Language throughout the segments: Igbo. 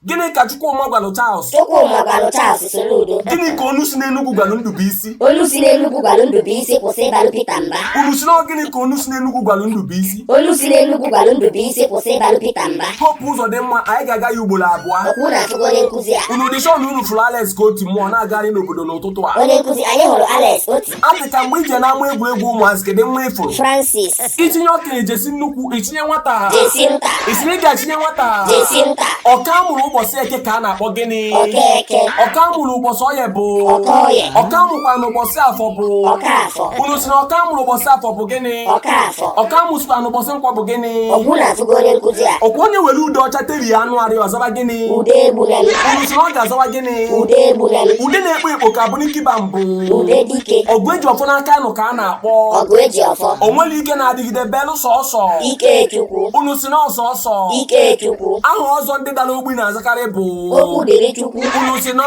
Gịnị ka Chukwuma gwalụ Charles? Chukwuma gwalụ Charles Soludo. Gịnị ka onu si n'Enugwu gwalụ Ndubuisi? Olu si n'Enugwu gwalụ Ndubuisi kwụsị ịbalụ Peter mba. Unu si na ọ gịnị ka onu si n'Enugwu gwalụ Ndubuisi? Olu si n'Enugwu gwalụ Ndubuisi kwụsị ịbalụ Peter mba. Hope Ụzọdịmma, anyị ga-aga ya ugboro abụọ. Okwu na-afụgo onye nkụzi a. Unu dị sure na unu fụrụ Alex ka oti mmụọ na-agagharị n'obodo n'ụtụtụ a? Onye nkụzi, anyị hụrụ Alex Oti. Adị ka mgbe ije n'ama egwuregwu ụmụazị, kedu nwa ị fụrụ? Francis. Itinye okenye jesi nnukwu, itinye nwata. Jesi nta. Isi na ị ga-etinye nwata. Jesi nta. Ọka mụrụ ụbọchị eke ka a na-akpọ gịnị? Okeke. Ọka mụrụ ụbọchị oye bụ? Okoye. Ọka mụkwara n'ụbọchị afọ bụ? Ọkafọ. Unu si na ọka mụrụ ụbọchị afọ bụ gịnị? Ọkafọ. Ọka mụsịkwa n'ụbọchị nkwọ bụ gịnị? Okwu na-afụgo onye nkụzi a. Ọkwa onye were ude ọcha terie anụ arị ọzaba gịnị? Ude egbuna m. Unu si na ọ ga-azawa gịnị? Ude egbuna m. Ude na-ekpo ekpo ka bụ n'ikiba mbụ. Ude dike. Ọgụ eji ọfọ n'aka nụ ka a na-akpọ. Ọgụ eji ọfọ. O nwere ike na-adịgide belụ sọsọ. Ikechukwu. Unu si na ọsọsọ. Ikechukwu. Aha ọzọ ndị dara ogbi na-azakarị bụ? Okwu dịrị Chukwu. Unu si na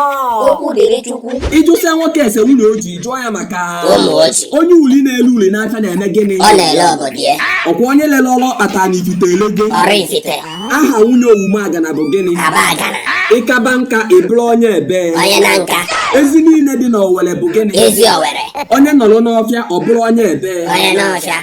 Okwu dịrị Chukwu. Ịjụsịa nwoke ese nwunye o ji, jụọ ya maka ụmụ oji. Onye uli na-ele ule n'afịa na-eme gịnị? Ọ na-ele ọgọdị ya. Ọkwa onye lele ọrụ ọkpata na ifite elego. Oraifite. Aha nwunye Owumagana bụ gịnị? Abagana. Ịkaba nka, ịbụrụ onye ebe? Onye na nka. Ezi niile dị n'Owere bụ gịnị? Ezi Owere. Onye nọrọ n'ọfịa, ọ bụrụ onye ebe? Onye n'ọfịa.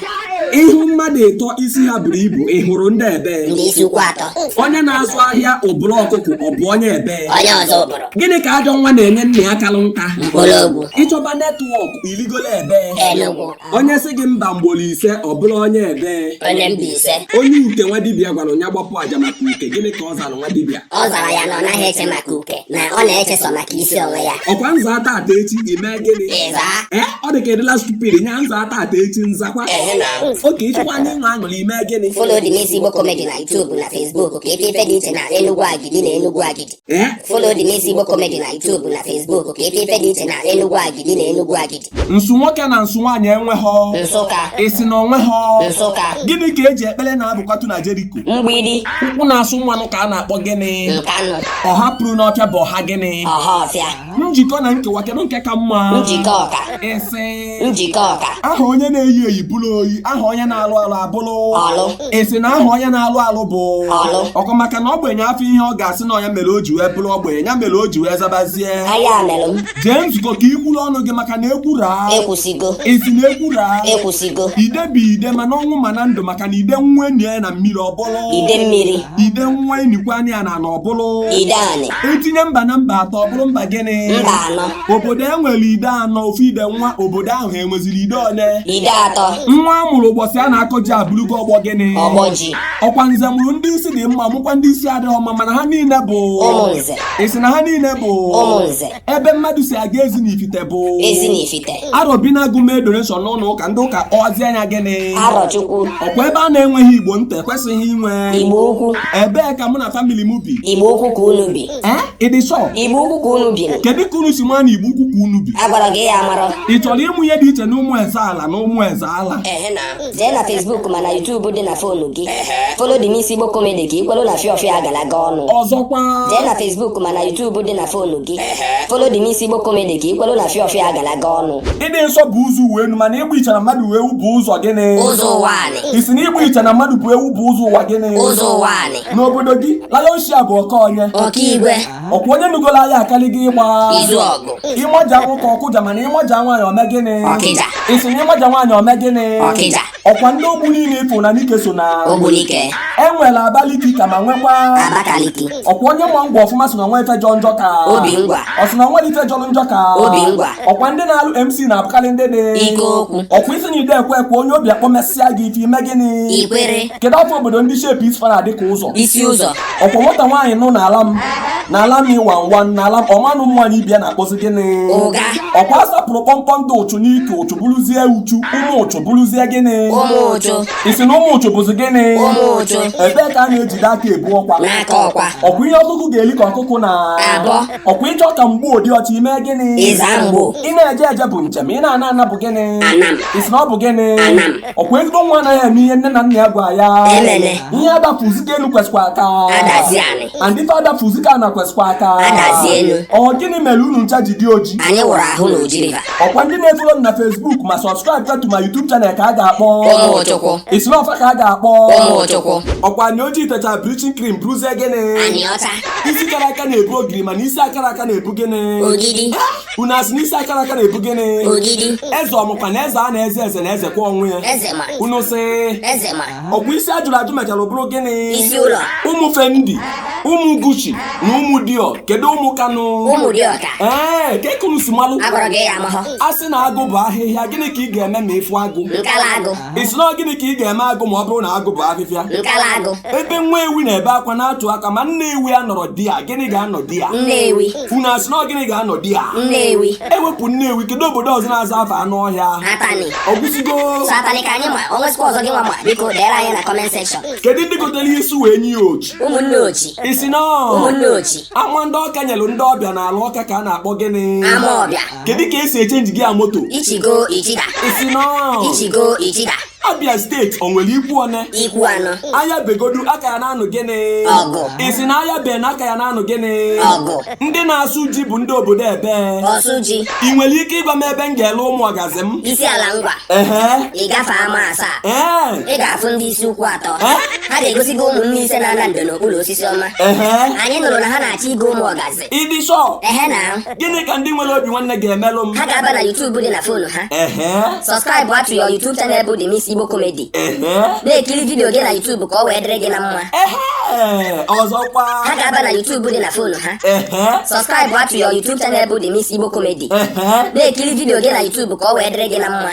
Ịhụ mmadụ ịtọ isi ha buru ibu, ị hụrụ ndị ebe? Ndị isi ukwu atọ. Onye na-azụ ahịa ụbụrụ ọkụkọ, ọ bụ onye ebe? Onye ọzọ ụbụrụ. Gịnị ka ajọ nwa na-enye nna ya kalụ nka? Mkpụrụogwu. Ịchọba network, iligolo ebe? Enugwu. Onye sị gị mba mgbolo ise, ọ bụrụ onye ebe? Onye Mbaise. Onye uke nwa dibịa gwara onye gbapụ aja maka uke, gịnị ka ọ zara nwa dibịa? Ọ zara ya na ọ naghị eche maka uke, na ọ na-eche sọ maka isi onwe ya. Ọkwa nza tata echi, ime gịnị? Ịza. Ee, ọ dị ka ịdịla stupid nya nza tata echi nzakwa. Ehe na. Oke ịchịkwa ndị nwe aṅụrị, ime gịnị? Follow the Miss Igbo Comedy na YouTube na Facebook ka ife ife dị iche na Enugu Agidi na Enugu Agidi. Ee. Follow the Miss Igbo Comedy na YouTube na Facebook ka ife ife dị iche na Enugu Agidi na Enugu Agidi. Nsu nwoke na nsu nwaanyị enweghọ? Nsụka. Isi na onweghọ? Nsụka. Gịnị ka eji ekpere na-abụkwatu na Jeriko? Mgbidi. Ụkwụ na-asụ mmanụ ka a na-akpọ gịnị? Nkanụ. Ọha pụrụ n'ọfịa bụ ọha gịnị? Ọhaọfịa. Njikọ na nkewa, kedu nke ka mma? Njikọ ọka. Isi. Njikọ ọka. Aha onye na-eyi eyi bụrụ oyi, aha onye na-alụ alụ abụrụ? Ọlụ. Esi na aha onye na-alụ alụ bụ? Ọlụ. Ọkwa maka na ogbenye afọ ihe ọ ga-asị na ọya mere o ji wee bụrụ ogbenye, ya mere o ji wee zabazie. Aya melụ m. Jee nzukọ ka ikwuru ọnụ gị maka na egwu raa. Ekwusigo. Esi na egwu raa. Ekwusigo. Ide bụ ide mana ọnwụ mana ndụ, maka na ide nwa enyi ya na mmiri ọ bụrụ? Ide mmiri. Ide nwa enyikwa anya ya na na ọ bụrụ? Ide anị. Etinye mba na mba atọ, ọ bụrụ mba gịnị? Mba anọ. Obodo e nwere ide anọ, ofu ide nwa, obodo ahụ enweziri ide ole? Ide atọ. Nwa a mụrụ ụbọchị a na-akọ ji abụrụgo ọgbọ gịnị? Ọgbọ ji. Ọkwa nze mụrụ ndị isi dị mma, mụkwa ndị isi adịghị mma, mana ha niile bụ? Ụmụ nze. Isi na ha niile bụ? Ụmụ nze. Ebe mmadụ si aga ezi n'ifite bụ? Ezi n'ifite. Arọbinagụ mee donation n'ụlọ ụka, ndị ụka kpọzie anya gịnị? Arọchukwu. Ọkwa ebe a na-enweghị igbo nta ekwesịghị inwe? Igbo ukwu. Ebee ka mụ na family m bi? Igbo ukwu ka unu bi. Ee, ịdị sure? Igbo ukwu ka unu bi. Kedu ka unu si maa na igbo ukwu ka unu bi? Agwara gị ya amarọ. Ị chọrọ ịmụ ihe dị iche na ụmụ eze ala na ụmụ eze ala? Ehe na. Jee na Facebook ma na YouTube dị na phone gị. Follow the Miss Igbo Comedy ka ikwelu na fiọfịa agalaga ọnụ. Ọzọkwa. Jee na Facebook ma na YouTube dị na phone gị. Follow the Miss Igbo Comedy ka ikwelu na fiọfịa agalaga ọnụ. Ịdị nsọ bụ ụzọ uwe enu, mana ịgba iche na mmadụ bụ ewu bụ ụzọ gịnị? Ụzọ ụwa anị. Isi na ịgba iche na mmadụ bụ ewu bụ ụzọ ụwa gịnị? Ụzọ ụwa anị. N'obodo gị, lion share bụ ọka onye? Ọkaigwe. Ọkwa onye nugolo anya akali gị ịgba? Izu ọgụ. Ịmaja nwoke ọkụja, mana ịmaja nwaanyị ome gịnị? Ọkịja. Isi na ịmaja nwaanyị ome gịnị? Ọkịja. Ọkwa ndị ogbu niile ịfụ na n'ike so na? Ogbunike. Enwere Abaliki ka ma nwekwa? Abakaliki. Ọkwa onye ma ngwa ọfụma so na nwa ife jọ njọ ka? Obi ngwa. Ọ sị na nwere ife jọrọ njọ ka? Obi ngwa. Ọkwa ndị na-alụ MC na-abụkarị ndị dị? Ike okwu. Ọkwa isi na ide ekwe ekwe, onye obi akpọ mesịa gị ife, ime gịnị? Ikwere. Kedu afọ obodo ndị shape isi fa na-adị ka ụzọ? Isi ụzọ. Ọkwa nwata nwaanyị nụ n'ala m n'ala m ịwa nwa n'ala m ọmanụ nwaanyị ibia na-akpọzi gịnị? Ụga. Ọkwa asapụrụ kpọmkpọm dị ụchụ n'ike, ụchụ bụrụzie uchu, ụmụ ụchụ bụrụzie gịnị? Ụmụ ụchụ. Isi na ụmụ ụchụ bụzi gịnị? Ụmụ ụchụ. Ebee ka a na-ejide aka ebu ọkwa? N'aka ọkwa. Ọkwa ihe ọkụkụ ga-eli ka ọkụkụ na? Abọ. Ọkwa ịchọ ka mgbu ụdị ọcha, ime gịnị? Ịza mgbo. Ị na-eje eje bụ njem, ị na-ana ana bụ gịnị? Anam. Isi na ọ bụ gịnị? Anam. Ọkwa ezigbo nwa anaghị eme ihe nne na nna ya gwa ya. Emene. Ihe adafuzika elu kwesịkwa aka? Adazi anị. And ife adafuzika na kwesịkwa aka? Adazi elu. Ọ gịnị mere unu ncha ji dị oji? Anyị wụrụ ahụ na Oji River. Ọkwa ndị na-efollow m na Facebook ma subscribe to my YouTube channel ka a ga-akpọ? Ụmụ Chukwu. Ị sị na ọ fa ka a ga-akpọ? Ụmụ Chukwu. Ọkwa anyị ojii techa bleaching cream bụrụzie gịnị? Anyị ọcha. Isi kara aka na-ebu ogiri, mana isi akara aka na-ebu gịnị? Ogidi. Unu asị na isi akara aka na-ebu gịnị? Ogidi. Eze ọmụkwa na eze a na-eze eze na eze kwa onwe ya? Eze ma. Unu sị? Eze ma. Ọkwa isi ajụrụ ajụ mechara bụrụ gịnị? Isi ụlọ. Ụmụ Fendi, ụmụ Gucci na ụmụ Dior, kedu ụmụ kanụ? Ụmụ Dịọka. Ee, ka ekunu si malụ? Agwara gị ya amahọ. A sị na agụ bụ ahịhịa, gịnị ka ị ga-eme ma ị fụ agụ? Nkala agụ. Ị sị na gịnị ka ị ga-eme agụ ma ọ bụrụ na agụ bụ ahịhịa? Nkala agụ. Ebe nwa ewi na-ebe akwa na-atụ aka ma nne ewi a nọrọ di ya, gịnị ga-anọ di ya? Nnewi. Unu asị na gịnị ga-anọ di ya? Nnewi. Ewepụ Nnewi, kedu obodo ọzọ na-aza afa anụ ọhịa? Atani. Ọ gwụsịgo? So atani ka anyị ma, o nwesịkwa ọzọ gị nwa ma, biko deere anyị na comment section. Kedu ndị gotere isi wee nye ya ochi? Ụmụnne ochi. Ị sị na Ụmụnne ochi. Ama ndị Ọka nyelụ ndị ọbịa n'ala Ọka ka a na-akpọ gịnị? Ama ọbịa. Kedu ka esi echenji gear moto? Ichigo ichida. Ị sị na Ichigo ichida. Abia steeti o nwere ikwu one? Ikwu anọ. Aya begodu aka ya na-anụ gịnị? Ọgụ. Ị sị na aya be na aka ya na-anụ gịnị? Ọgụ. Ndị na-asụ ji bụ ndị obodo ebe? Ọsụ ji. Ị nwere ike ịgwa m ebe m ga-ele ụmụ ọgazi m? Isi ala ngwa. Ehe. Ị gafe ama asaa. Ee. Ị ga-afụ ndị isi ukwu atọ. Eh? Ha ga-egosi gị ụmụnne ise na-ana ndo n'okpuru osisi ọma. Ehe. Anyị nụrụ na ha na-achọ igo ụmụ ọgazi. Ị dị sure? Ehe na. Gịnị ka ndị nwere obi nwanne ga-emelụ m? Ha ga-aba na YouTube dị na foonu ha. Ehe. Subscribe to your YouTube channel bụ The Miss Igbo Comedy. Ehe. Na-ekiri vidiyo gị na YouTube ka ọ wee dịrị gị na mma. Ehe. Ọzọkwa. Ha ga-aba na YouTube dị na foonu ha. Ehe. Subscribe to your YouTube channel bụ The Miss Igbo Comedy. Ehe. Na-ekiri vidiyo gị na YouTube ka ọ wee dịrị gị na mma.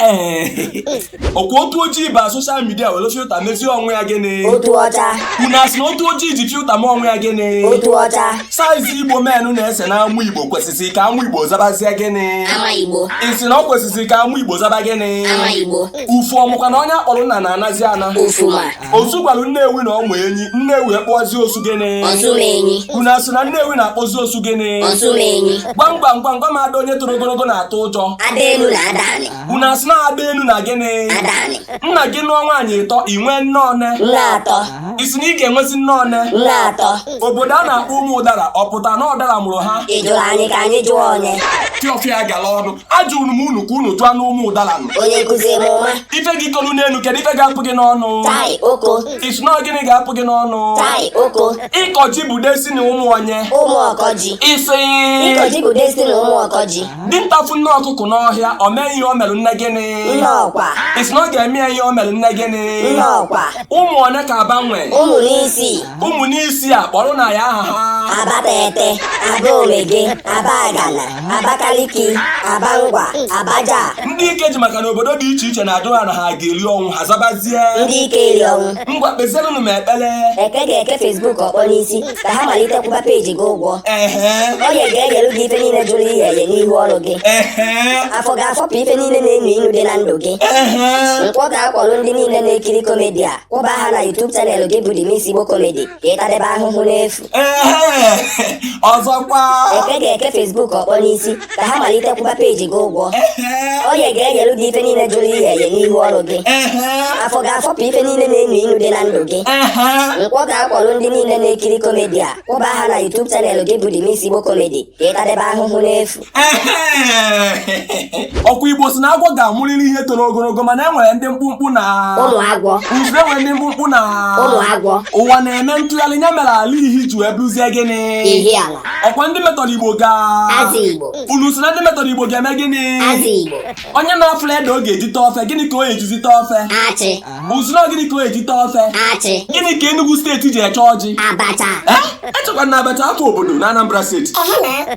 Ehe. Ọkwa otu ojii ba social media were filter mezie onwe ya gịnị? Otu ọcha. Unu asị na otu ojii ji filter mee onwe ya gịnị? Otu ọcha. Size Igbo men na-ese na amụ Igbo kwesịsị ka amụ Igbo zabazie gịnị? Ama Igbo. Ị sị na ọ kwesịsị ka amụ Igbo zaba gịnị? Ama Igbo. Ufu ọmụkwa na onye akpọrọ nna na-anazi ana? Ufuma. Osu gwara Nnewi na ọmụ enyi, Nnewi ekpọzi osu gịnị? Osumenyi. Unu asị na Nnewi na-akpọzi osu gịnị? Osumenyi. Gwam gwam gwam gwam ada onye toro ogologo na-atụ ụjọ. Ada elu na ada anị. Unu asị na ada elu na gịnị? Ada anị. Nna gị nụọ nwaanyị ịtọ, i nwee nne one? Nne atọ. Ị sị na ị ga-enwezi nne one? Nne atọ. Obodo a na-akpọ ụmụ ụdara, ọ pụta na ụdara mụrụ ha? Ị jụrụ anyị ka anyị jụọ onye? Fiọfịa gala ọnụ. Ajụrụ m unu ka unu jụọ n'ụmụ ụdara nụ. Onye nkụzi m ụma. Ife gị kolu n'elu, kedu ife ga-apụ gị n'ọnụ? Tai oko. Ị sị na gịnị ga-apụ gị n'ọnụ? Tai oko. Ịkọ ji bụ destiny ụmụ onye? Ụmụ ọkọji. Ị sị? Ịkọ ji bụ destiny ụmụ ọkọji. Dinta fụ nne ọkụkọ n'ọhịa, o mee ihe o mere nne gịnị? Nne ọkwa. Ị sị na ọ ga-eme ya ihe o mere nne gịnị? Nne ọkwa. Ụmụ one ka Aba nwe? Ụmụ n'isi. Ụmụ n'isi a kpọrọ na ya aha ha. Aba tete, Aba omege, Aba agana, Abakaliki, Aba ngwa, Abaja. Ndị ike ji maka na obodo dị iche iche na-ajụ ha na ha ga-eri ọnwụ, ha zabazie. Ndị ike eri ọnwụ. Ngwa kpezienụ m ekpele. Eke ga-eke Facebook ọkpọ n'isi ka ha malite kwụba peji gị ụgwọ. Ehe. Oye ga-eghelu gị ife niile jụrụ ighe eghe n'ihu ọrụ gị. Ehe. Afọ ga-afọpụ ife niile na-enu inu dị na ndụ gị. Ehe. Nkwọ ga-akwọrọ ndị niile na-ekiri comedy a kwụba ha na YouTube channel gị bụ The Miss Igbo Comedy ka ị tadebe ahụhụ n'efu. Ehe. Ọzọkwa. Eke ga-eke Facebook ọkpọ n'isi ka ha malite kwụba peji gị ụgwọ. Ehe. Oye ga-eghelu gị ife niile jụrụ ighe eghe n'ihu ọrụ gị. Ehe. Afọ ga-afọpụ ife niile na-enu inu dị na ndụ gị. Ehe. Nkwọ ga-akwọrọ ndị niile na-ekiri comedy a kwụba ha na YouTube channel gị bụ The Miss Igbo Comedy ka ị tadebe ahụhụ n'efu. Ehe. Ọkwa Igbo si na agwọ ga-amụrịrị ihe toro ogologo, mana e nwere ndị mkpụmkpụ na ụmụ agwọ. Usoro enwere ndị mkpụmkpụ na ụmụ agwọ. Ụwa na-eme ntụgharị, ya mere ala ihi ji wee bụrụzie gịnị? Ihi ala. Ọkwa ndị metọrọ Igbo ga Azụ Igbo. Unu si na ndị metọrọ Igbo ga-eme gịnị? Azụ Igbo. Onye na-afụla ede ọ ga-eji tee ofe, gịnị ka ọ ga-ejizi tee ofe? Achị. Usoro gịnị ka ọ ga-eji tee ofe? Achị. Gịnị ka Enugu steeti ji eche ọjị? Abacha. Echekwa na abacha afọ obodo na Anambra steeti.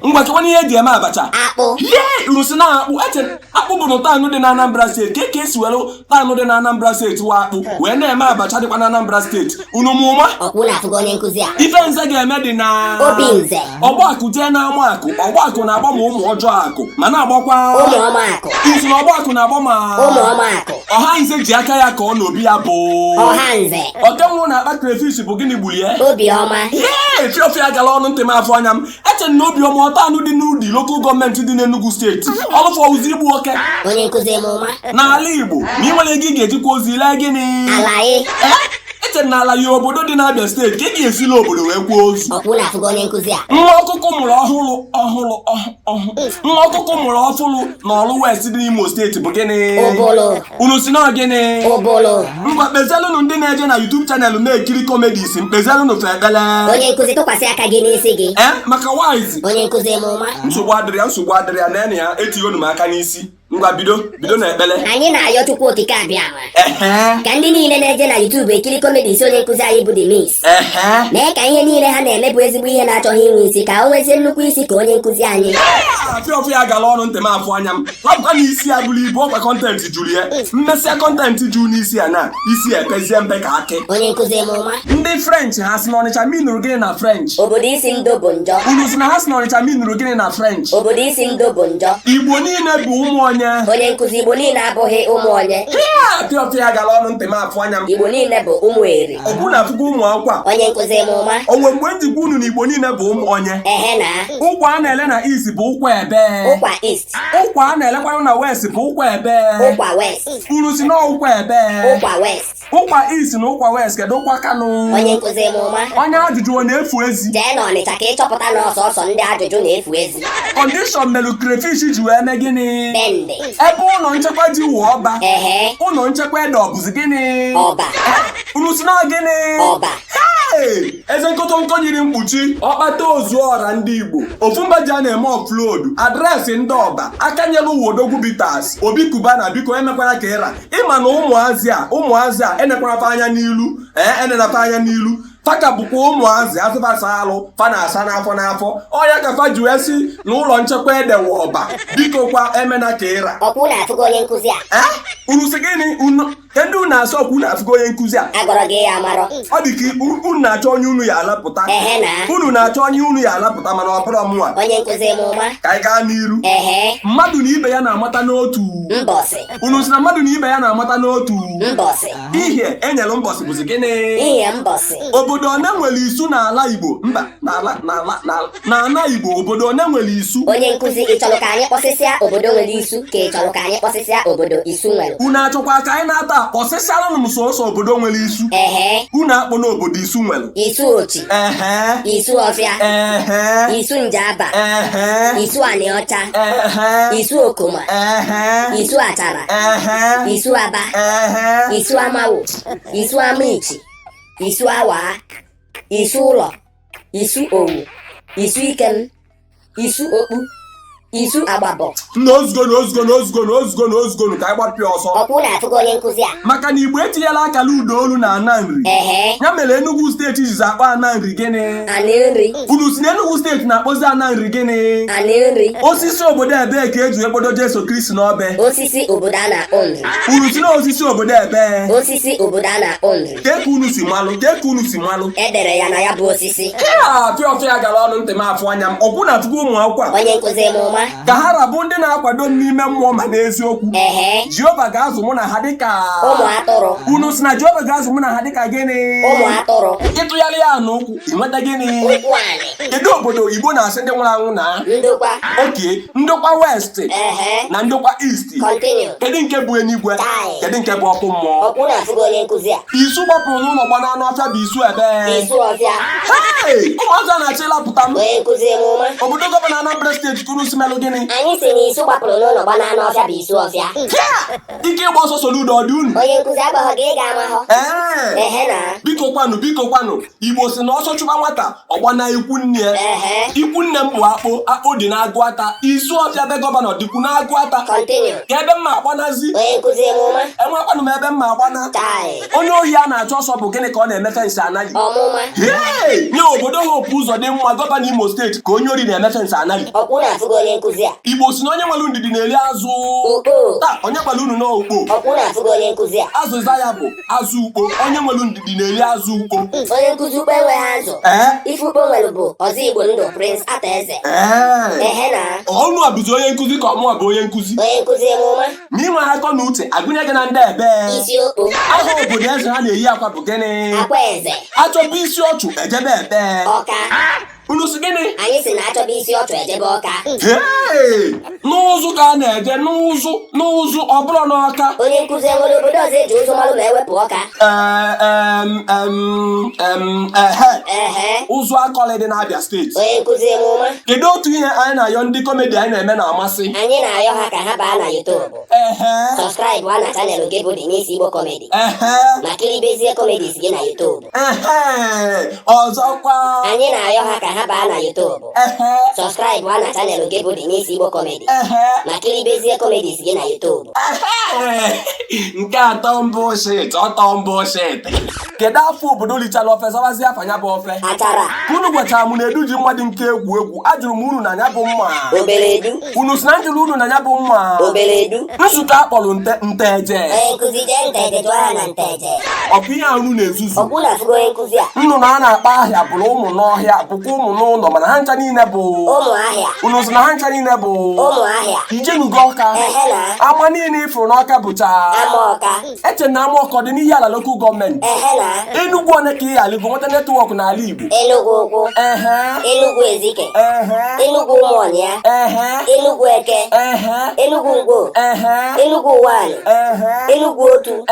Ngwa chekwana ihe eji eme abacha. Akpụ. Ye, unu si na akpụ. Eche akpụ bụ na town dị na Anambra steeti. Ka esi were town dị na Anambra steeti wa akpụ wee na-eme abacha dịkwa na Anambra steeti? Unu mụma? Ọkpụ na-afụgo onye nkụzi a. Ife nze ga-eme dị na Obi nze. Ọgbakụ jee na ama akụ, ọgbakụ na-agba ma ụmụ ọjọọ akụ ma na-agbakwa ụmụ ọma akụ. Isi na ọgbakụ na-agba ma ụmụ ọma akụ. Ọha nze ji aka ya ka ọ na obi ya bụ Ọha nze. Oke nwụrụ na-akpa crayfish bụ gịnị gburu ya? Obiọma. Yee, fiọfịa gara ọnụ ntị m afọ anya m. Eche na Obiọma ọtanụ dị n'Udi local government dị n'Enugu steeti. Ọlụfọ ozi igbu oke. Onye nkụzi m ụma. N'ala Igbo ma ị nwere ego ị ga-ejikwa ozi lee gịnị? Alaye. Eche na ala ya obodo dị n'Abịa steeti ka ị ga-esila obodo wee kwuo ozu. Ọkwụ na-afụgo onye nkụzi a. Nwa ọkụkụ mụrụ ọhụrụ ọhụrụ ọhụ nwa ọkụkụ mụrụ ọfụrụ na Ọlụ West dị n'Imo steeti bụ gịnị? Ụbụlụ. Unu si na gịnị? Ụbụlụ. Ngwa, kpezielụnụ ndị na-eje na YouTube channel na-ekiri comedies, mkpezielụnụ fe ekpele. Onye nkụzi, tụkwasị aka gị n'isi gị. Ee, maka wise. Onye nkụzi, mụma. Nsogbu adịrị ya, nsogbu adịrị ya. Nene ya, etighonu m aka n'isi. Ngwa, bido, bido na ekpele. Anyị na-ayọ Chukwu Okike Abịa ama ka ndị niile na-eje na YouTube ekiri comedies onye nkụzi anyị bụ The Miss mee ka ihe niile ha na-eme bụ ezigbo ihe na-achọghị inwe isi, ka o nwezie nnukwu isi ka onye nkụzi anyị. Afịa gala ọnụ ntị m afụ anya m hapụkwa na isi ya bụrụ ibu. Ọkwa content juru ya, mmesịa content juru n'isi ya na isi ya epezie mpe ka akị. Onye nkụzi, mụma. Ndị French ha si na Ọnịcha minụrụ gịnị na French? Obodo isi ndo bụ njọ. Unu si na ha si na Ọnịcha minụrụ gịnị na French? Obodo isi ndo bụ njọ. Igbo niile bụ ụmụ onye? Onye nkụzi, Igbo niile abụghị ụmụ onye. Afịa gala ọnụ ntị m afụ anya m. Igbo niile bụ ụmụ eri. Ọbụ na afụgo ụmụ akwụkwọ a. Onye nkụzi, mụma. Onwe mgbe njikwa unu na Igbo niile bụ ụmụ onye? Ehe na. Ụkwa a na-ele na East bụ ụkwa ebe? Ụkwa East. Ụkwa a na-elekwanụ na West bụ ụkwa ebe? Ụkwa West. Unu si na ụkwa ebe? Ụkwa West. Ụkwa East na ụkwa West, kedu ụkwa Kanụ? Onye nkụzi, mụma. Onye ajụjụ ọ na-efu ezi? Jee n'Ọnịcha ka ịchọpụta na ọsọsọ ndị ajụjụ na-efu ezi. Condition melụ crayfish ji wee mee gịnị? Bendị. Ebe ụlọ nchekwa ji wụ ọba. Ụlọ nchekwa ede ọ bụzi gịnị? Ọba. Unu si na gịnị? Ọba. Hey! Eze nkotonko yiri mkpuchi ọkpata ozu ọra ndị Igbo ofu mba ji a na-eme offload address ndị ọba aka nyelu Wodogwu Bitters Obi Kubana, biko emekwara ka ịra ịma na ụmụazị a, ụmụazị a enekwarafa anya n'ilu. Ee, enenafa anya n'ilu, faka bụkwa ụmụazị azụfasa alụ fa na-asa n'afọ n'afọ ọya ka fa ji wee si na ụlọ nchekwa edewe ọba. Biko kwa, emena ka ịra. Ọkwụ na-afụgo onye nkụzi a. Ee, unu sị gịnị? Unu kedu? Unu na-asọ ọkwa unu afụgo onye nkụzi a? Agọrọ gị ya amarọ. Ọ dị ka unu na-achọ onye unu ya alapụta. Ehe na. Unu na-achọ onye unu ya alapụta, mana ọ bụrụ mụnwa. Onye nkụzi, mụma. Ka anyị gaa n'iru. Mmadụ na ibe ya na-amata n'otu mbọsị. Unu sị na mmadụ na ibe ya na-amata n'otu mbọsị. Ihe enyelu mbọsị bụzi gịnị? Ihe mbọsị. Obodo one nwere isu n'ala Igbo? Mba, n'ala n'ala n'ala n'ala Igbo, obodo one nwere isu? Onye nkụzi, ị chọrọ ka anyị kpọsịsịa obodo nwere isu, ka ị chọrọ ka anyị kpọsịsịa obodo isu nwere? Unu achọkwa ka anyị na-ata kpọsịsịaranụ m sọsọ obodo nwere isu. Unu akpọ n'obodo isu nwere. Isu Ochi. Isu Ọfịa. Isu Njaba. Isu Anịọcha. Isu Okoma. Isu Achara. Isu Aba. Isu Amawo, Isu Amaechi, Isu Awa, Isu Ụlọ, Isu Owu, Isu Ikem, Isu Okpu, Isu Agbabọ. Na ozugbo na ozugbo na ozugbo na ozugbo na ozugbo, ka anyị gbapịa ọsọ. Ọkwụ na-afụgo onye nkụzi a. Maka na Igbo etinyela akara ụda olu na ana nri. Ya mere Enugu steeti jizi akpọ ana nri gịnị? Anị nri. Unu si na Enugu steeti na-akpọzi ana nri gịnị? Anị nri. Osisi obodo ebee ka eji ekpodo Jesu Kristi n'obe? Osisi obodo a na-akpọ nri. Unu si na osisi obodo ebee? Osisi obodo a na-akpọ nri. Kee ka unu si malụ? Kee ka unu si malụ? Edere ya na ya bụ osisi. Afịa ọfịa gara ọnụ ntị m afụ anya m. Ọkwụ na afụgo ụmụ akwụkwọ a. Onye nkụzi, mụma. Ka ha rabụ ndị na-akwado m n'ime mmụọ ma n'eziokwu. Jehova ga-azụ mụ na ha dịka ụmụ atụrụ. Unu si na Jehova ga-azụ mụ na ha dịka gịnị? Ụmụ atụrụ. Ịtụgharị ya n'ụkwụ, ị nweta gịnị? Ụkwụ anị. Kedu obodo Igbo na-asị ndị nwụrụ anwụ na? Ndokwa. Oke ndokwa West na ndokwa East. Continue. Kedu nke bụ enigwe? Tai. Kedu nke bụ ọkụ mmụọ? Ọkwụ na-afụgo onye nkụzi a. Isu gbapụrụ n'ụlọ gba n'anụ ọfịa bụ isu ebe? Isu Ọfịa. Hey! Ụmụazị a na-achọ ịlapụta m. Onye nkụzi, mụma. Obodo gọvanọ Anambra steeti kwuru si melụ gịnị? Anyị si na isu gbapụrụ n'ụlọ gba n'anụ ọfịa bụ isu Ọfịa. Hịa! Ike ịgba ọsọ Soludo ọ dị unu? Onye nkụzi, agbaghọ gị, ị ga-amahọ. Ee. Ehe na. Biko kwanụ, biko kwanụ, Igbo si na ọsọ chụba nwata ọgbana ikwu nne ya. Ikwu nne m bụ Akpụ. Akpụ dị n'agụ ata. Isu Ọfịa be gọvanọ dịkwu n'agụ ata. Continue. Ka ebe mma agbanazi? Onye nkụzi, mụma. Enwekwanụ m ebe mma agbana. Tai. Onye ohi a na-achọ ọsọ bụ gịnị ka ọ na-eme fence anaghị? Ọmụma. Hey! Nye obodo Hope ụzọ dị mma, gọvanọ Imo steeti, ka onye ori na-eme fence anaghị. Ọkwụ na-afụgo onye nkụzi a. Igbo si na onye nwere ndidi na-eri azụ. Ukpo. Taa, onye gwara unu n'okpo? Ọkwụ na-afụgo onye nkụzi a. Azụza ya bụ azụ ukpo. Onye nwere ndidi na-eri azụ ukpo. Onye nkụzi, ukpo enweghị azụ. Ife ukpo nwere bụ Ọzọ Igbo Ndụ, Prince Ata Eze. Ehe na. Ọnụ a bụzi onye nkụzi ka ọmụa bụ onye nkụzi? Onye nkụzi, mụma. Ma inwe akọ na uche agụnye gị na ndị ebe? Isi okpo. Aha obodo eze ha na-eyi akwa bụ gịnị? Akwa eze. Achọba isi ọchụ ejebe ebe? Ọka. Unu si gịnị? Anyị si na achọba isi ọchụ ejebe Ọka. Hey! N'ụzụ ka a na-eje, n'ụzụ, n'ụzụ, ọ bụrụ n'Ọka. Onye nkụzi, enwere obodo ọzọ eji ụzụ malụ ma ewepụ Ọka? Ee, em, em, em, ehe. Ehe. Ụzụ Akọlị dị n'Abịa Steeti. Onye nkụzi, emụma. Kedu otu ihe anyị na-ayọ ndị comedy anyị na-eme na-amasị? Anyị na-ayọ ha ka ha baa na YouTube, subscribe na channel gị bụ Dennis Igbo Comedy, ma kiribezie comedies gị na YouTube. Ehe, ọzọkwa. Anyị na-ayọ ha ka ha baa na YouTube, subscribe na channel gị bụ Dennis Igbo Comedy, ma kiribezie comedies gị na YouTube. Ehe, nke atọ mbụ shit, ọtọ mbụ shit. Kedu afọ obodo lichara ofe zawazie afa ya bụ ofe? Achara. Ka unu gwachara m na edu ji mmadụ nke egwu egwu, ajụrụ m unu na ya bụ mma. Obere edu. Unu si na njụrụ unu na ya bụ mma. Obere edu. Nzukọ akpọrọ nte nteje. Onye nkụzi, jee Nteje, jụọ ha na Nteje. Ọkwa ihe a unu na-ezuzu. Ọkwụ na afụgo onye nkụzi a. Nnụnụ a na-akpa ahịa bụrụ ụmụ n'ọhịa, bụkwa ụmụ n'ụlọ, mana ha ncha niile bụ ụmụ ahịa. Unu sị na ha ncha niile bụ ụmụ ahịa. Ijenugo Ọka? Ehe na. Ama niile ifuru n'Ọka bụcha ama Ọka. Eche na ama Ọka ọ dị n'ihe ala local government. Ehe na. Enugwu one ka ị aligo nweta network n'ala Igbo? Enugwu Ukwu. Enugwu Ezike. Enugwu Ụmụọnya. Enugwu Eke. Enugwu Ngwo. Enugwu Ụwanị. Enugwu Otu.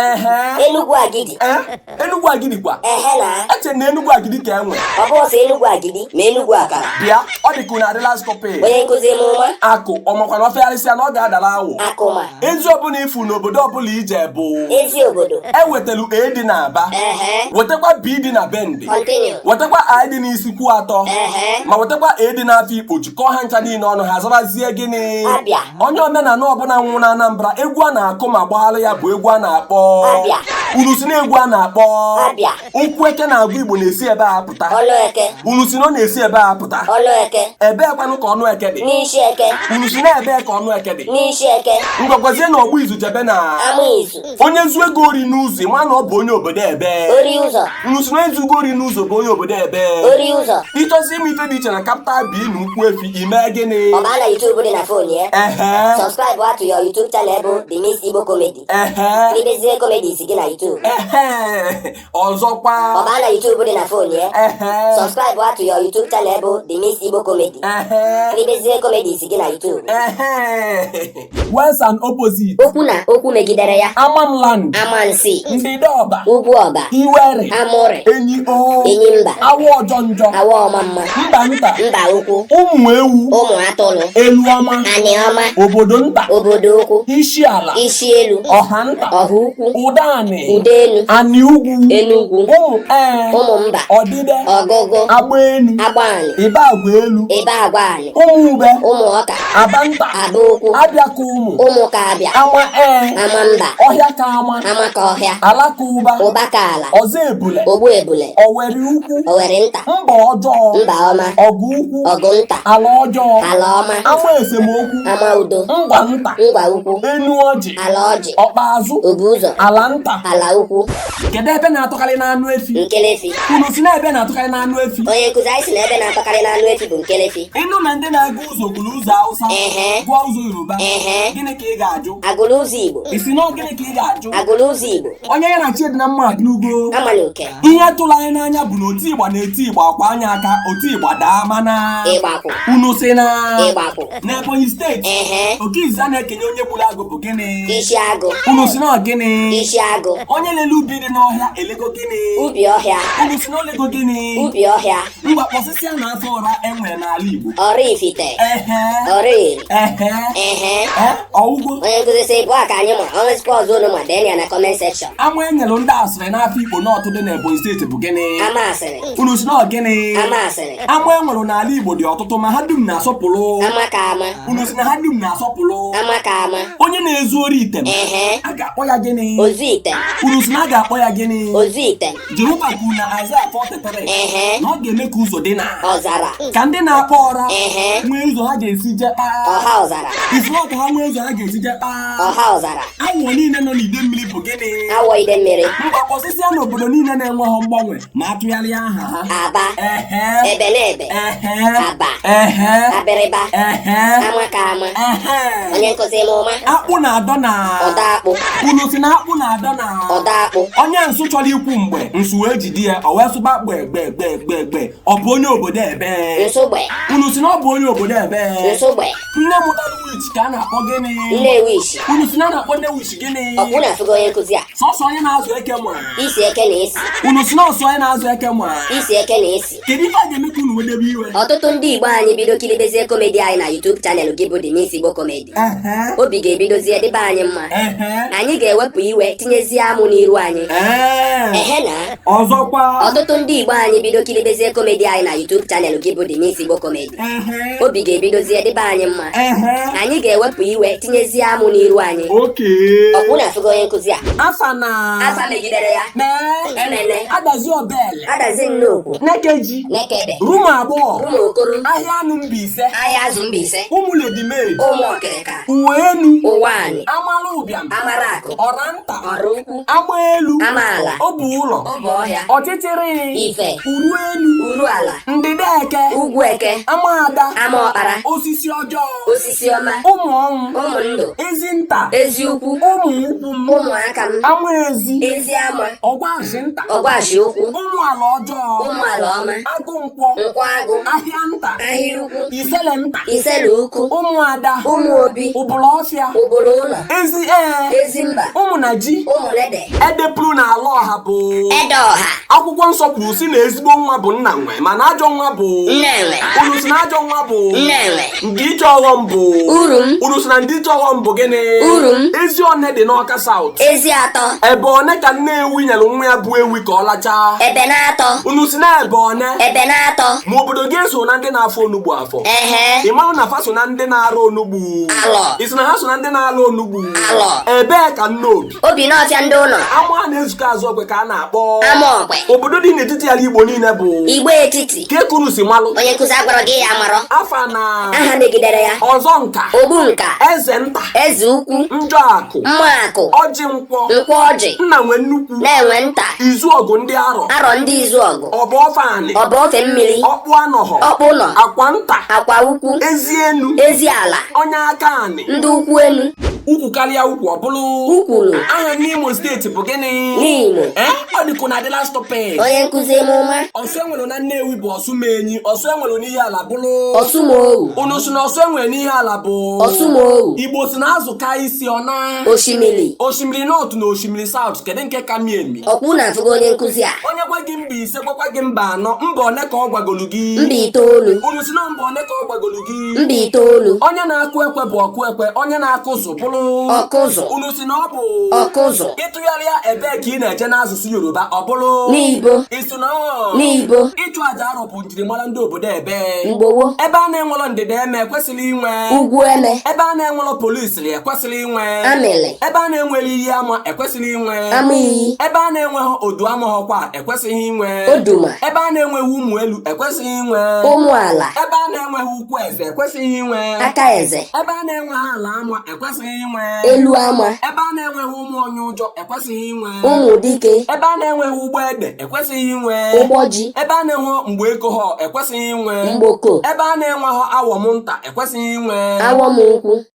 Enugwu Agidi. Ee, Enugwu Agidi kwa? Ehe na. Eche na Enugwu Agidi ka enwe. Ọ bụ ọsọ Enugwu Agidi ma Enugwu Akara. Bịa, ọ dị ka unu adịla stupid. Onye nkụzi, mụma. Akụ ọmakwa na ofegharịsịa na ọ ga-adara awụ. Akụma. Ezi ọbụla ifu n'obodo ọbụla ije bụ ezi obodo. Ewetelu A dị na Aba, wetakwa B dị na Bende, Continue. wetakwa I dị n'Isikwu Atọ, ma wetakwa A dị n'afọ Ikpo, jikọọ ha ncha niile ọnụ, ha zabazie gịnị? Abịa. Onye omenala ọbụla nwụrụ na Anambra, egwu a na-akụ ma gbaghalụ ya bụ egwu a na-akpọ Abịa. Unu si na egwu a na-akpọ Abịa. Okwu eke na-agụ Igbo na-esi ebe a pụta. Ọlụ eke. Unu si na ọ na-esi ebe a pụta. Ọlụ eke. Ebee kwanụ ka ọnụ eke dị? N'isi eke. Unu si na ebee ka ọnụ eke dị? N'isi eke. Ngwagwazie na ọgbụ izu jebe na ama izu. Onye zuo ego ori n'ụzọ, ịma na ọ bụ onye obodo ebe? Ori ụzọ. Unu si na ezugo ori n'ụzọ bụ onye obodo ebe? Ori ụzọ. Ịchọzi ịma ife dị iche na capital B na ukwu efi, ime gịnị? Ọ baa na YouTube dị na phone ya, subscribe to your YouTube channel bụ Dennis Igbo Comedy, kiribezie comedies gị na YouTube. Ehe, ọzọkwa. Ọ baa na YouTube dị na phone ya, subscribe to your YouTube channel bụ Dennis Igbo Comedy, kiribezie comedies gị na YouTube. Ehe, words and opposite. Okwu na okwu megidere ya. Amamland. Amansi. Ndịda Ọba. Ugwu Ọba. Iwere. Amụrị. Enyi o. Enyi mba. Awa ọjọ njọ. Awa ọma mma. Mba nta. Mba ukwu. Ụmụ ewu. Ụmụ atụrụ. Elu ọma. Anị ọma. Obodo nta. Obodo ukwu. Isi ala. Isi elu. Ọha nta. Ọha ukwu. Ụdanị. Ude elu. Anị ugwu. Enugwu. Ụmụ ee. Ụmụ mba. Ọdịde. Ọgụgụ. Agba enu. Agbanị. Ịba agwa elu. Ebe agwa anị. Ụmụ ube. Ụmụ ọka. Aba nta. Aba ukwu. Abịa ka ụmụ. Ụmụ ka abịa. Ama ee. Ama mba. Ọhịa ka ama. Ama ka ọhịa. Alaka ụba. Ụba ka ala. Ọzọ ebule. Ogbu ebule. Owere ukwu. Owere nta. Mba ọjọọ. Mba ọma. Ọgụ ukwu. Ọgụ nta. Ala ọjọọ. Ala ọma. Ama esemokwu. Ama udo. Ngwa nta. Ngwa ukwu. Enu ọjị. Ala ọjị. Ọkpa azụ. Obu ụzọ. Ala nta. Ala ukwu. Kedu ebe na-atọkarị n'anụ efi? Nkelefi. Unu si na ebe na-atọkarị n'anụ efi? Onye nkụzi, anyị si na ebe na-atọkarị n'anụ efi bụ nkelefi. Ịnụ na ndị na-aga ụzọ gụrụ ụzọ Hausa, gụọ ụzọ Yoruba, gịnị ka ị ga-ajụ? Agụrụ ụzọ Igbo. Isi na gịnị ka ị ga-ajụ? Agụrụ ụzọ Igbo. Onye ya na chi dị na mma adịnugo. Amala oke. Ihe tụrụ anyị n'anya bụ na oti ịgba na-eti ịgba akwa anya aka oti ịgba daa, mana Ịgbakwụ. unu si na Ịgbakwụ. n'Ebonyi Steeti, oke izizi a na-ekenye onye gburu agụ bụ gịnị? Isi agụ. Unu si na ọ gịnị? Isi agụ. Onye lele ubi dị n'ọhịa elego gịnị? Ubi ọhịa. Unu si na olego gịnị? Ubi ọhịa. Ngwa, kpọsịsịa na afọ ụra enwere n'ala Igbo. Oraifite. Oraeri. Ehe, ọwụgwọ. Onye nkụzi, sị bụ a ka anyị ma ọnwezikwa ọzọ unu ma, dee ya na comment section. Ama enyelu ndị asịrị n'afọ Igbo n'ọtụ dị n'Ebonyi Steeti bụ gịnị? Ama asịrị. Unu si na ọ gịnị? Ama asịrị. Ama enwere n'ala Igbo dị ọtụtụ, ma ha dum na-asọpụrụ. Ama ka ama. Unu si na ha dum na-asọpụrụ. Ama ka ama. Onye na-ezu ori item, a ga-akpọ ya gịnị? Ozu ite. Unu si na a ga-akpọ ya gịnị? Ozu ite. Jehova kwuru na Aịzaya 43 na ọ ga-eme ka ụzọ dị na ọzara. Ka ndị na-akpọ ọra nwee ụzọ ha ga-esi jee kpaa. Ọha ọzara. Isi ka ha nwee ụzọ ha ga-esi jee kpaa. Ọha ọzara. Awọ niile nọ n'ide mmiri bụ gịnị? Awọ ide mmiri. Mgbakọsịsịa n'obodo niile na-enweghị mgbanwe ma atụgharịa aha ha. Aba. Ebe na ebe. Aba. Ehe. Abịrịba. Ehe. Ama ka ama. Ehe. Onye nkụzi, mụma. Akpụ na-adọ na. Ọda akpụ. Unu si na akpụ na-adọ na. Ọda akpụ. Onye nsụ chọrọ ikwu mgbe nsụ wee jide ya, o wee sụba gbe gbe gbe gbe gbe. Ọ bụ onye obodo ebe? Nsụgbe. Unu si na ọ bụ onye obodo ebe? Nsụgbe. Nne mụtara witch ka a na-akpọ gịnị? Nne wishi. Unu si na a na-akpọ nne witch gịnị? Ọkwụ na-afụgo onye nkụzi a. Sọsọ onye na-azụ eke ma. Isi eke na esi. Unu si na ọsọ onye na-azụ eke ma. Isi eke na esi. Kedu ife a ga-eme ka unu wedebe iwe? Ọtụtụ ndị Igbo anyị bido kiribezie comedy anyị na YouTube channel gị bụ The Miss Igbo Comedy, obi ga-ebidozie dịbe anyị mma. Anyị ga-ewepụ iwe, tinyezie amụ n'iru anyị. Ehe na. Ọzọkwa. Ọtụtụ ndị Igbo anyị bido kiribezie comedy anyị na YouTube channel gị bụ The Miss Igbo Comedy, obi ga-ebidozie dịbe anyị mma. Anyị ga-ewepụ iwe, tinyezie amụ n'iru anyị. Ọkwụ na-afụgo onye nkụzi a. Afa na. Afa megidere ya. Mee. Emene. Adazi obele. Adazi nnukwu. Nekeji. Nekede. Rumu abụọ. Ụmụ okoro. Ahịa anụ Mbaise. Ahịa azụ Mbaise. Ụmụ Lady Maid. Ụmụ ọkịrịka. Uwe enu. Ụwa anyị. Amala ụbịam. Amara akụ. Ọra nta. Ọra ukwu. Ama elu. Amaala. Obu ụlọ. Ọbụ ọhịa. Ọchịchịrị. Ife. Uru elu. Uru ala. Ndịda eke. Ugwu eke. Amaada. Ama ọkpara. Osisi ọjọọ. Osisi ọma. Ụmụ ọnwụ. Ụmụ ndụ. Ezi nta. Ezi ukwu. Ụmụ ukwu m. Ụmụaka m. Ama ezi. Ezi ama. Ọgwashi nta. Ọgwashi ukwu. Ụmụ ala ọjọọ. Ụmụ ala ọma. Agụ nkwọ. Nkwọ agụ. Ahịa nta. Ahịa ukwu. Isele nta. Isele ukwu. Ụmụada. Ụmụ obi. Ụbụla ọfịa. Ụbụrụ ụlọ. Ezi ee. Ezi mba. Ụmụ na ji. Ụmụ lede. Edepụrụ na ala ọha bụ. Ede ọha. Akwụkwọ nsọ kwuru si na ezigbo nwa bụ nna nwe, mana ajọ nwa bụ. Nne nwe. Unu si na ajọ nwa bụ. Nne nwe. Ndị iche ọghọm bụ. Uru m. Unu si na ndị iche ọghọm bụ gịnị? Uru m. Ezi one dị n'Ọka South. Ezi atọ. Ebe one ka nne ewi nyere nwa ya bụ ewi ka ọ lachaa? Ebe na-atọ. Unu si na ebe one? Ebe na-atọ. Ma obodo gị eso na ndị na-afọ onugbu afọ. Ehe. Ị marụ na fa so na ndị na-arụ onugbu? Alọ. Ị sị na ha so na ndị na-alụ onugbu? Alọ. Ebee ka nne obi? Obi n'ọfịa ndị ụlọ. Ama a na-ezukọ azụ okwe ka a na-akpọ. Ama okwe. Obodo dị n'etiti ala Igbo niile bụ. Igbo etiti. Ka ekunu si malụ. Onye nkụzi, agwara gị ya amarọ. Afa na. Aha megidere ya. Ọzọ nka. Ogbu nka. Eze nta. Eze ukwu. Njọ akụ. Mma akụ. Ọjị nkwọ. Nkwọ ọjị. Nna nwe nnukwu. Na-enwe nta. Izu ọgụ ndị arọ. Arọ ndị izu ọgụ. Ọba ofe anị. Ọba ofe mmiri. Ọkpụ anọghọ. Ọkpụ ụlọ. Akwa nta. Akwa ukwu. Ezi enu. Ezi ala. Onye aka anị. Ndị ukwu enu. Ukwu karịa ukwu ọ bụrụ. Ukwuru. Aha n'Imo steeti bụ gịnị? N'Imo. Ee, ọ dịkụ na adịla stupid. Onye nkụzi, emume. Ọsọ enwere na Nnewi bụ ọsụmenyi. Ọsọ enwere n'ihe ala bụrụ. Ọsụmowu. Unu si na ọsọ enwere n'ihe ala bụ. Ọsụmowu. Igbo si na azụ ka isi ọ na. Osimiri. Osimiri North na osimiri South, kedu nke ka mi emi? Ọkwụ na-afụgo onye nkụzi a. Onye gwa gị mba 5 gwakwa gị mba 4, mba one ka ọ gwagolu gị? Mba 9. Unu si na mba one ka ọ gwagolu gị? Mba 9. Onye na-akụ ekwe bụ ọkụ ekwe, onye na-akụ ụzụ bụrụ. Ọkụzụ. Unu si na ọ bụ. Ọkụzụ. Ịtụgharịa ebee ka ị na-eje n'asụsụ Yoruba, ọ bụrụ. N'ibo. Isi na ọ. N'ibo. Ịchụ aja arọ bụ njirimara ndị obodo ebe? Mgbowo. Ebe a na-enwelọ ndịda eme ekwesịrị inwe. Ugwu eme. Ebe a na-enwelọ polisi ekwesịrị inwe. Amịlị. Ebe a na-enwere iyi ama ekwesịrị inwe. Ama iyi. Ebe a na-enweghị odu amaghọkwa ekwesịghị inwe. Oduma. Ebe a na-enweghị ụmụ elu ekwesịghị inwe. Ụmụ ala. Ebe a na-enweghị ukwu eze ekwesịghị inwe. Aka eze. Ebe a na-enweghị ala ama ekwesịghị inwe. Elu ama. Ebe a na-enweghị ụmụ onye ụjọ ekwesịghị inwe. Ụmụ dike. Ebe a na-enweghị ụgbọ ede ekwesịghị inwe. Ụgbọ ji. Ebe a na-enwe mgbe ego ha ekwesịghị inwe. Mgboko. Ebe a na-enweghị awọm nta ekwesịghị inwe. Awọm ukwu.